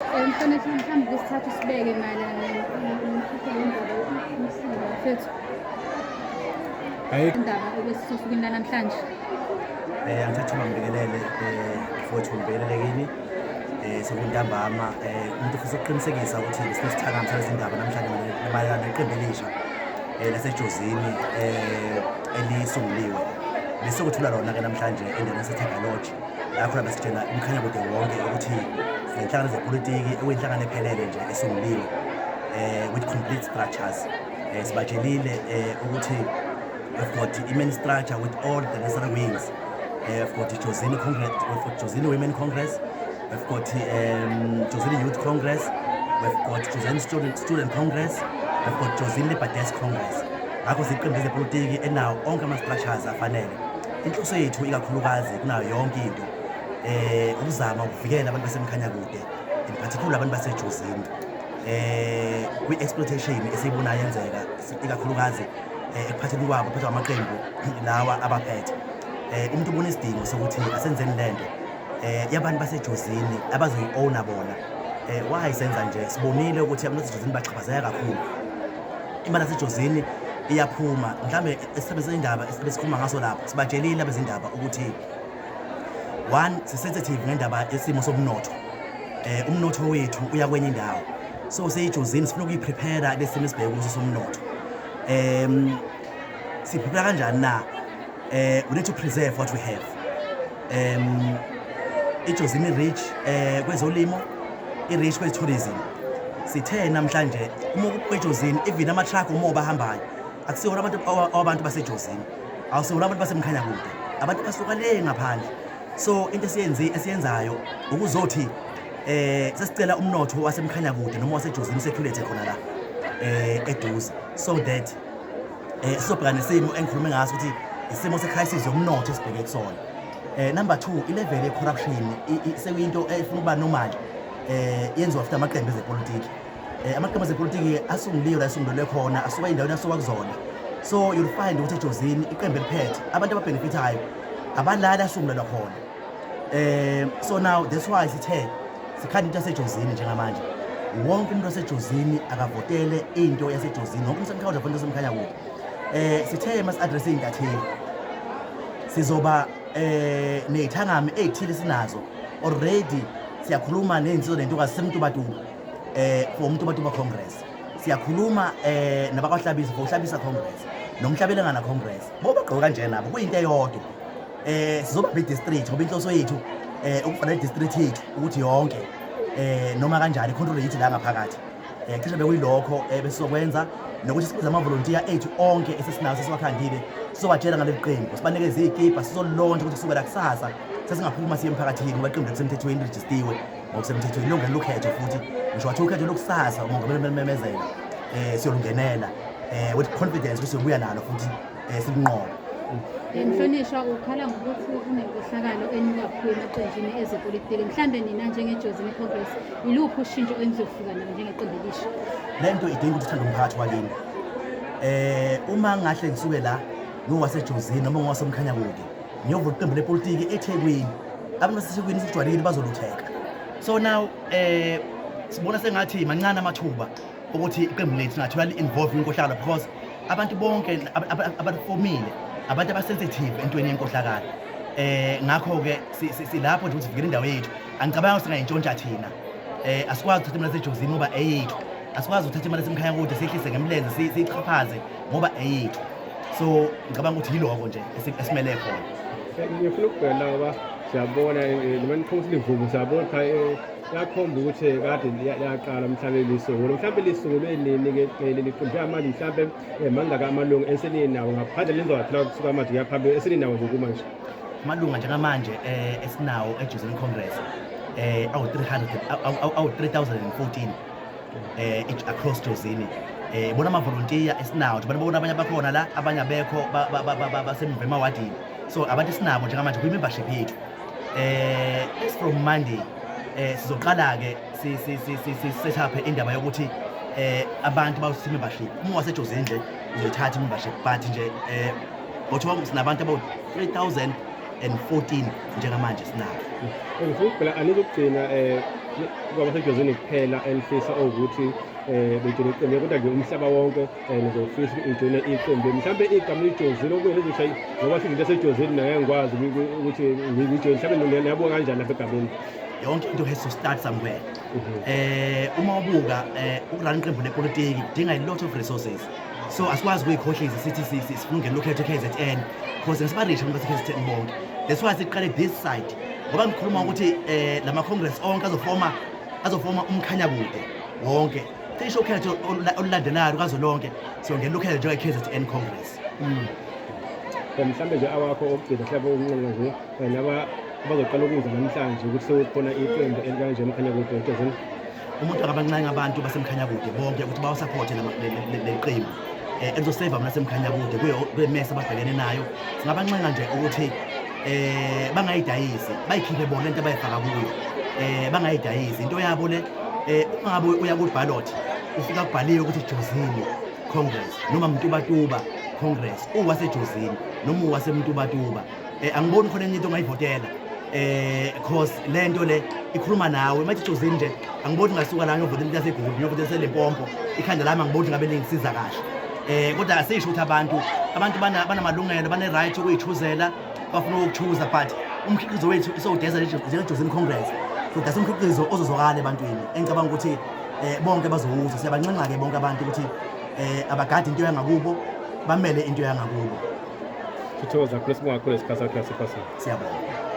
Mhlonishwa, mhlawumbe kusithatha usibeke mayelana nomkhokho wendaba mfethu. Hayi. Indaba ebesisosukwini lanamhlanje. Angithatha ngibingelele mfowethu, ngibingelele kini. Sekuntambama, umuntu ufisa ukuqinisekisa ukuthi sinesithangami salezi ndaba namhlanje mayelana neqembu elisha laseJozini elisunguliwe. Besokuthula lona ke namhlanje endaweni yaseTiger Lodge, la khona besitshela uMkhanyakude wonke ukuthi sinenhlangano zepolitiki okuyinhlangano ephelele nje esunguliwe with complete structures. Sibatshelile ukuthi we've got i-main structure with all the necessary wings. We've got Jozini Congress, we've got Jozini Women Congress, we've got Jozini Youth Congress, we've got Jozini Student Congress, we've got Jozini Labour Desk Congress. Ngakho siqembu lezepolitiki enawo onke ama-structures afanele. Inhloso yethu ikakhulukazi kunayo yonke into ukuzama ukuvikela abantu baseMkhanyakude, in particular abantu baseJozini, kwi-exploitation esiyibonayo yenzeka ikakhulukazi ekuphatheni kwabo, phathwa amaqembu lawa abaphethe. Umuntu ubona isidingo sokuthi asenzeni lento yabantu baseJozini abazoyi-owna bona. Why senza nje? Sibonile ukuthi abantu baseJozini baxhaphazeka kakhulu, imali yaseJozini iyaphuma. Mhlambe esisebenzisa indaba ebesikhuluma ngaso lapho, sibatshelile abezindaba ukuthi one, si-sensitive ngendaba yesimo somnotho. Umnotho wethu uya kwenye indawo, so seyiJozini sifuna ukuyi-prepare lesimo esibheke kuso somnotho. Si-prepare kanjani na? We need to preserve what we have. IJozini rich kwezolimo, i-rich kwe-tourism. Sithe namhlanje uma kweJozini, even ama-truck umoba ahambayo akusiwona abantu abantu baseJozini, awusiwona abantu baseMkhanyakude, abantu basuka le ngaphandle. So into esiyenzayo ukuzothi sesicela umnotho waseMkhanyakude noma waseJozini circulate khona la eduze, so that sizobhekana nesimo engikhulume ngaso ukuthi isimo se-crisis yomnotho esibheke kusona. Number 2, i-level ye-corruption sekuyinto efuna ukuba normal, yenziwa futhi amaqembu ezepolitiki. Amaqembu ezepolitiki asunguliwe la esungulelwe khona, asuka ey'ndaweni asuka kuzona. So you'll find ukuthi eJozini iqembu eliphethe, abantu aba-benefithayo abalali asungulelwa khona. So now that's why sithe sikhanda into yaseJozini njengamanje. Wonke umuntu waseJozini akavotele into yaseJozini, wonke umuntu waseMkhanyakude avote into yaseMkhanyakude. Sithe masi-address iy'ntatheli, sizoba ney'thangami ey'thile sinazo already. Siyakhuluma ney'nsizwa nentokazi seMtubatuba for uMtubatuba Congress, siyakhuluma nabakwaHlabisa for uHlabisa Congress noMhlabelengana Congress. Bobagqoka kanje nabo kuyinto eyodwa. Sizobamba i-district ngoba inhloso yethu ukufanele i-district yethu ukuthi yonke noma kanjani control yithi la ngaphakathi. Cishe bekuyilokho besizokwenza, nokuthi sibize ama-volunteer ethu onke esesinawo, sesiwakhandile, sizobatshela ngaleli qembu, sibanikeze iy'kibha, sizolontsha ukuthi kusukela kusasa sesingaphuma siye emphakathini, ngoba iqembu lisemthethweni, lirejistiwe ngokusemthethweni, liyongenela ukhetho futhi. Ngisho wathi ukhetho lokusasa umongameli mememezela, siyolungenela with confidence ukuthi siyobuya nalo futhi silinqobe. Mhlonishwa, ukhala ngokuthi kunenkohlakalo enuka kakhulu emaqenjini ezepolitiki. Mhlambe nina njengeJozini Congress, iluphi ushintsho enizofika nalo njengeqembu elisha? Le nto idinga ukuthi uthande umphakathi wakini. Uma ngahle ngisuke la ngiwaseJozini noma ngiwaseMkhanyakude, ngiyovula iqembu lepolitiki eThekwini, abantu baseThekwini sijwayelekile bazolutheka. So now sibona sengathi mancane amathuba ukuthi iqembu lethu lingathola li-involve inkohlakalo, because abantu bonke abalifomile abantu aba-sensitive entweni yenkohlakalo. Ngakho-ke silapho nje ukuthi sivikele indawo yethu. Angicabanga ukuthi singayintshontsha thina. Asikwazi ukuthatha imali yaseJozini ngoba eyethu, asikwazi ukuthatha imali yaseMkhanyakude siyehlise ngemlenze, siyichaphaze ngoba eyethu. So ngicabanga ukuthi yiloko nje esimele khona. Ngifuna ukubheka ngoba siyabona noma niqhamuka livumo, siyabona cha, yakhomba ukuthi kade liyaqala mhlawumbe lisungulwe, mhlawumbe lisungulwe nini-ke leli qembu njengamanje? Mhlawumbe mangaka amalungu eseninawo ngaphandle lenizowathela kusuka manje kuya phambili eseninawo nje kumanje? Amalunga njengamanje esinawo eJozini Congress awu-300, awu-3014 across Jozini. Bona ama-volunteer esinawo nje, bona abanye abakhona la, abanye abekho, basemuva emawadini. So abantu esinabo njengamanje kwi-membership yethu, as from Monday sizoqala-ke si set up indaba yokuthi abantu bawuthatha membership. Uma waseJozini nje uzoyithatha i-membership, but nje ngothiwa sinabantu abawu-3014 njengamanje sinabo. Ngifuna ukubheka anizokugcina. Kwabasejozini kuphela enifisa ukuthi bejoyine iqembu, kodwa nje umhlaba wonke nizofisa ukuthi ujoyine iqembu. Mhlawumbe igama lijozini okuye lizosha ngoba sinto esejozini naye ngikwazi ukuthi ngijoyine, mhlawumbe niyabuka kanjani lapha egameni? Yonke into has to start somewhere. Uma ubuka ukurun iqembu lepolitiki kudinga a lot of resources, so asikwazi ukuyikhohlisa sithi sifuna ukungena ukhetho KZN because ngesiba-rich abantu base-KZN bonke. That's why siqale this side, ngoba ngikhuluma ukuthi lama congress onke azofoma umkhanyakude wonke. Cishe ukhetho olulandelayo kazwelonke siyongena ukhetho njenge-KZN Congress. Mhlawumbe nje awakho okugcina, mhlawumbe ukuncenga nje laba abazoqala ukuza namhlanje ukuthi sekukhona iqembu elikanje eMkhanyakude eJozini. Umuntu akabancenga abantu baseMkhanyakude bonke ukuthi bawusaphothe leli qembu elizoseva mina semkhanyakude kule mess ababhekene nayo. Singabancenga nje ukuthi bangayidayisi, bayikhiphe bona lento abayifaka kuyo, bangayidayisi into yabo le. Uma ngabe uya ku-ballot ufika kubhaliwe ukuthi Jozini Congress noma Mtubatuba Congress, uwasejozini noma uwasemtubatuba, angiboni khona enye into ongayivotela, cause lento le ikhuluma nawe mathi Jozini nje. Angiboni ngasuka la ngiyovotela into yaseGoli, ngiyovotela seLimpopo. Ikhanda lami angiboni ngabe lingisiza kahle, kodwa asisho ukuthi abantu banamalungelo, bane right ukuyichuzela bafuna ukuchuza, but umkhiqizo wethu isowudeza njengeJozini Congress, sodasa umkhiqizo ozozwakala ebantwini engicabanga ukuthi bonke bazowuzwa. Siyabancenga-ke bonke abantu ukuthi abagade into yangakubo, bamele into yangakubo. Sithokoza kakhulu, sibonga kakhulu isikhathi sakho yasiphasini. Siyabonga.